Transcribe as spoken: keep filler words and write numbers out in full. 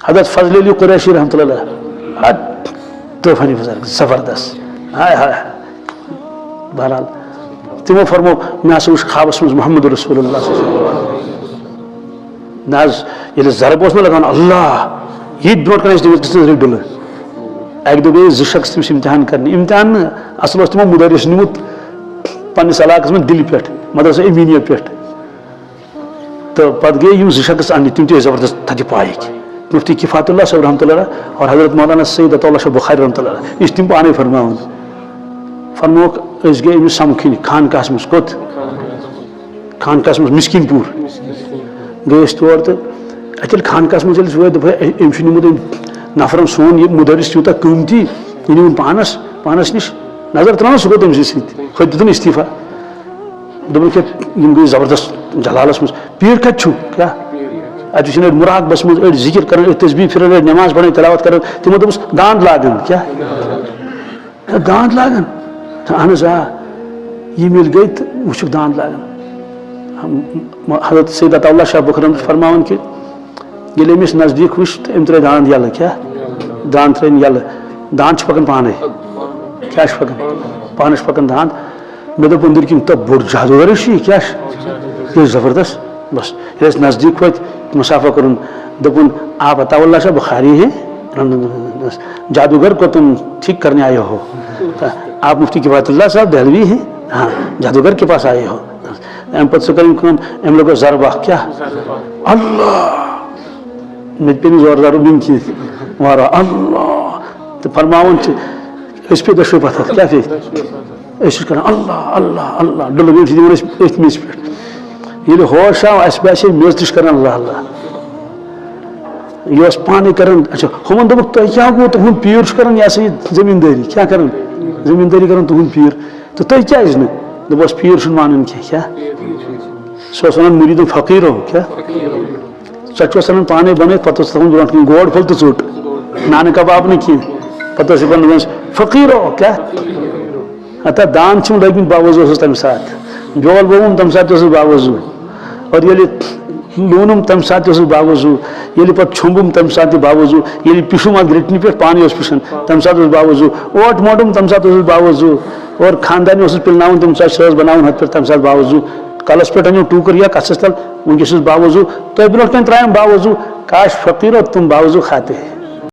حضرت فضل علی قریشی رحمۃ اللہ علیہ، ہا، طوفانی بزرگ، زبردست۔ ہائے ہائے۔ بہرحال، تِمو فرمو، مےٚ ہسا وُچھ خوابس منٛز محمد رسول اللہ صلی اللہ علیہ وسلم۔ نہ حظ، ییٚلہِ ضرب اوس نہ لگان، اللہ، یہِ تہِ برونٛٹھ کنہِ ٲسۍ نہٕ یوٗت گژھان ڈُلہٕ۔ اکہِ دۄہ گٔیے زٕ شخص تٔمِس امتحان کرنہِ۔ امتحان نہٕ، اصل اوس تِمو مُدرِس نیوٗمُت پننِس علاقس منٛز دِلہِ پٮ۪ٹھ، مدرسہ امیٖنیہ پٮ۪ٹھ۔ تہٕ پتہٕ گٔیے یِم زٕ شخص اننہِ، تِم تہِ ٲسۍ زبردست تھدِ پایِکۍ۔ مفتی کفایت اللہ صٲب رحمۃ اللہ علیہ اور حضرت مولانا سید عطا اللہ شاہ بخاری رحمۃ اللہ علیہ، یہِ چھِ تِم پانے فرماوان۔ فرمووُکھ، أسۍ گٔے أمِس سمکھٕنۍ خانقاہس منٛز۔ کوٚت؟ خانقاہس منٛز، مسکین پوٗر۔ گٔے أسۍ تور تہٕ اَتہِ ییٚلہِ خانقاہس منٛز ییٚلہِ أسۍ وٲتۍ، دوٚپُکھ، ہے، أمۍ چھُ نیوٗمُت أمۍ نفرن سون یہِ مُدرِس یوٗتاہ قۭمتی، یہِ نیوٗن پانس، پانس نِش۔ نظر ترٲو نہ، سُہ گوٚو تٔمۍ سٕے سۭتۍ، ہُتہِ دیُتُن استعفیٰ۔ دوٚپُن، کیٛاہ یِم گٔے زبردست جلالس منٛز۔ پیٖر کتہِ چھُو؟ کیٛاہ؟ اَتہِ وٕچھِن أڑۍ مُراقبس منٛز، أڑۍ ذِکِر کران، أڑۍ تسبیح پھِران، أڑۍ نماز پران، تلاوت کران۔ تِمو دوٚپُس، داند لاگان۔ کیٛاہ؟ داند لاگان؟ اہن حظ، آ۔ یِم ییٚلہِ گٔے تہٕ وٕچھُکھ داند لاگان۔ حضرت سید عطا اللہ شاہ بخاری فرماوان کہِ ییٚلہِ أمِس نزدیٖک وٕچھ تہٕ أمۍ ترٛٲے داند یَلہٕ۔ کیٛاہ؟ داند ترٛٲے یَلہٕ۔ داند چھِ پَکان پانَے۔ کیٛاہ چھِ پَکان؟ پانَس چھِ پَکان داند۔ مےٚ دوٚپ أنٛدٕرۍ کِنۍ، تہٕ بوٚڑ جادوگرٕے چھُ یہِ، کیٛاہ چھُ؟ یہِ چھُ زبردست۔ بس، ییٚلہِ أسۍ نزدیٖک وٲتۍ، مسافہ کوٚرُن، دوٚپُن، آپ عطا اللہ شاہ بخاری ہیں؟ جادوگر کو تم ٹھیک کرنے آئے ہو؟ آپ مفتی کفایت اللہ صاحب دہلوی ہیں؟ ہاں، جادوگر کے پاس آئے ہو۔ اَمہِ پتہٕ سُہ کٔرٕن کٲم، أمۍ لوٚگ ضربہ، کیٛاہ؟ اللہ! مےٚ تہِ پیٚیہِ نہٕ زورٕ ضرب دیُن کینٛہہ۔ واریاہ اللہ! تہٕ فرماوان چھِ، أسۍ پیٚیہِ دۄشوے پتھر، کیٛاہ پیٚیہِ؟ أسۍ چھِ کران اللہ، اللہ، اللہ، ڈُلہٕ وِلہٕ چھِ دِوان أسۍ أتھۍ میٚژِ پٮ۪ٹھ۔ ییٚلہِ ہوش آو، اَسہِ باسے میٚژ تہِ چھِ کران اللہ، اللہ۔ یہِ اوس پانَے کران، اچھا، ہُمَن دوٚپُکھ، تۄہہِ کیٛاہ گوٚو؟ تُہُنٛد پیٖر چھُ کران، یہِ ہسا یہِ زٔمیٖندٲری، کیٛاہ کران؟ زٔمیٖندٲری کران تُہُنٛد پیٖر۔ تہٕ تُہۍ کیٛازِ نہٕ؟ دوٚپُس، پیٖر چھُنہٕ مانان کینٛہہ، کیٛاہ؟ سُہ اوس وَنان، مُریٖدُن فقیٖر ہو، کیٛاہ؟ ژۄچہِ اوس اَنان پانَے بَنٲوِتھ، پَتہٕ اوس تھاوان برونٛٹھ کِنۍ گوڈ پھوٚل تہٕ ژوٚٹ، نانہٕ کَباب نہٕ کینٛہہ۔ پَتہٕ اوس یہِ وَنان، فقیٖر ہو، کیٛاہ؟ ہتا داند چھِم لٲگمٕتۍ باوضوٗ اوسُس تَمہِ ساتہٕ، بیول ووٚوُم تَمہِ ساتہٕ تہِ اوسُس باوضوٗ، اور ییٚلہِ لوٗنُم تَمہِ ساتہٕ تہِ اوسُس باوضوٗ، ییٚلہِ پَتہٕ چھوٚمبُم تَمہِ ساتہٕ تہِ باوضوٗ، ییٚلہِ پِشُم اَتھ گرٛٹنہِ پٮ۪ٹھ پانَے اوس پِشان تَمہِ ساتہٕ اوسُس باوضوٗ، اوٹ موٹُم تَمہِ ساتہٕ اوسُس باوضوٗ، اور خاندانی اوسُس پِلناوُن تَمہِ ساتہٕ، سُہ اوس بَناوُن ہُتھ پٮ۪ٹھ تَمہِ ساتہٕ باوضوٗ، کَلَس پٮ۪ٹھ اَنیو ٹوٗکٕر یا کَتھَس تَل، وٕنکیٚس چھُس باوضوٗ، تۄہہِ برونٛٹھ کَنہِ ترٛایم باوضوٗ، کاش فقیٖرو تُم باوضوٗ کھاتے۔